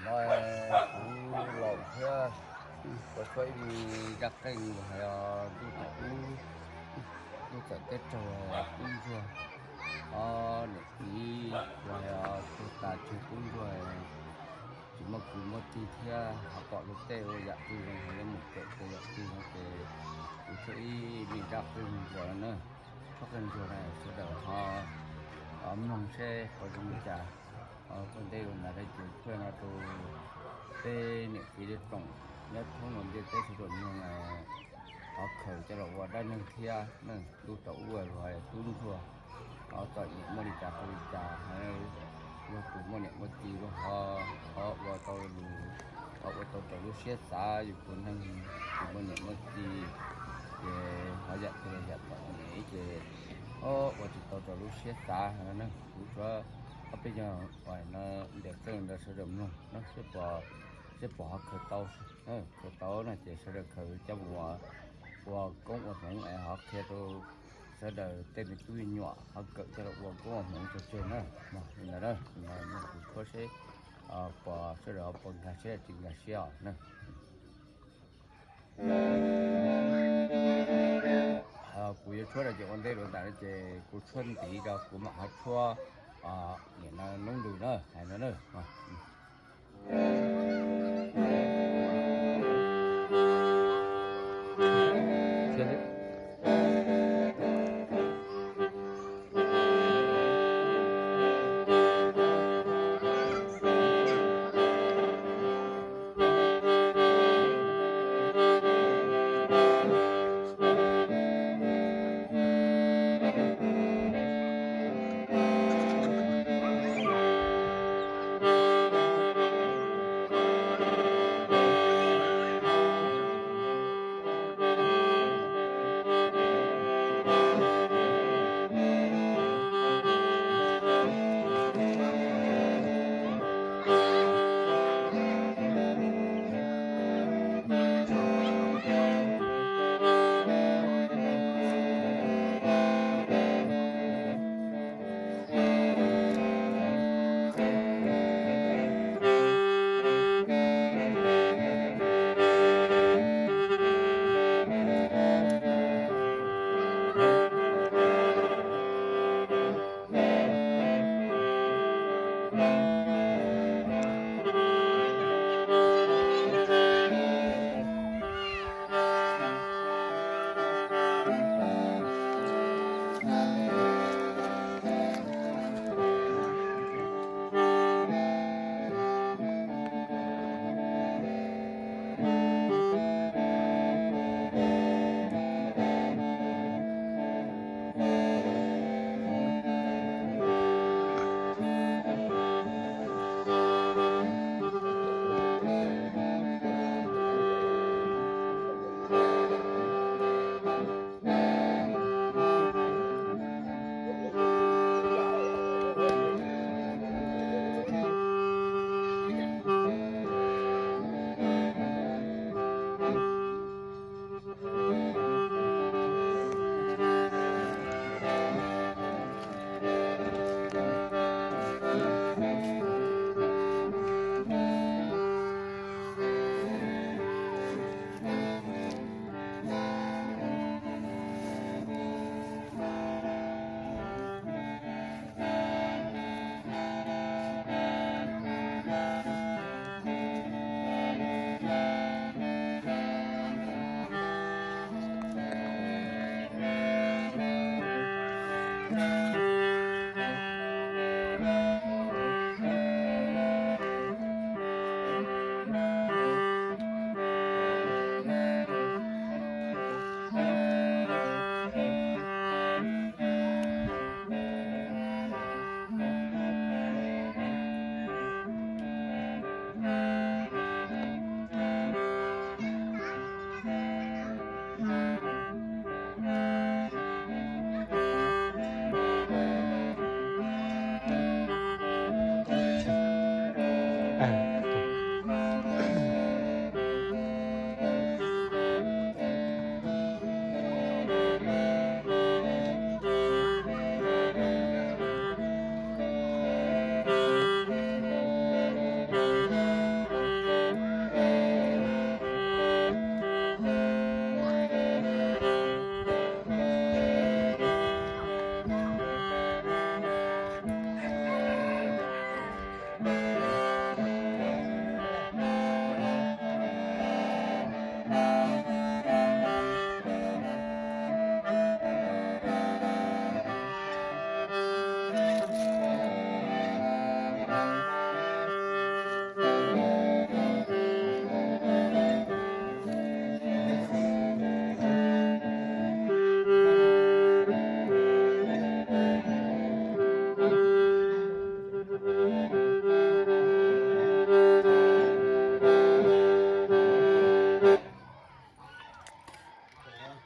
Kuv laus thiab, ua tshuab ib me zaj qeej uas hais ntuj thaum ub, ntuj txawm teb raug tub ntsuag, ob niam txiv uas hais tuag tas tseg tub ntsuag, tsis muaj kwv muaj tij thiab ho pom luag tej ua yam twg zoo heev yuav mus kawm ces yam twg no ces kuv tshuab ib me zaj qeej ntsuag na, tshuab qeej ntsuag na sawv daws ho mloog seb puas zoo li cas. Kuv ntej ua ntawd ces tshuab no rau peb niam txiv li tsoom nyob thoob los ntiaj teb sawv daws mloog, ho khaws coj los ua dab neeg thiab. Ntuj thaum ub luag tub ntsuag, ho txom nyem muaj li cas rau li cas, luag tus muaj niam muaj txiv los ho, ho ua tau lus, ho ua tau raws lub siab xav, yus tus neeg tus muaj niam muaj txiv ces ho yam twg los yam txom nyem ces ho ua tsis tau raws lub siab xav no. Kuv tshuab ob peb nyuag uas no ntiam qeej rau sawv daws mloog no seb puas, seb puas ho khaws tau, khaws tau no ces sawv daws khaws coj mus ua koob ua hmoov es ho qhia rau sawv daws tej me tub me nyuam ho kawm coj los ua koob ua hmoov tso tseg na. Li ntawd na, kuv tshuab seb puas sawv daws ho puas nkag siab tsis nkag siab os na. Kuv yuav tshuab rau ces ua ntej rau ntawd ces kuv tshuab ntiv rau kuv mam ho tshuab nim no noob ntws na hais no na.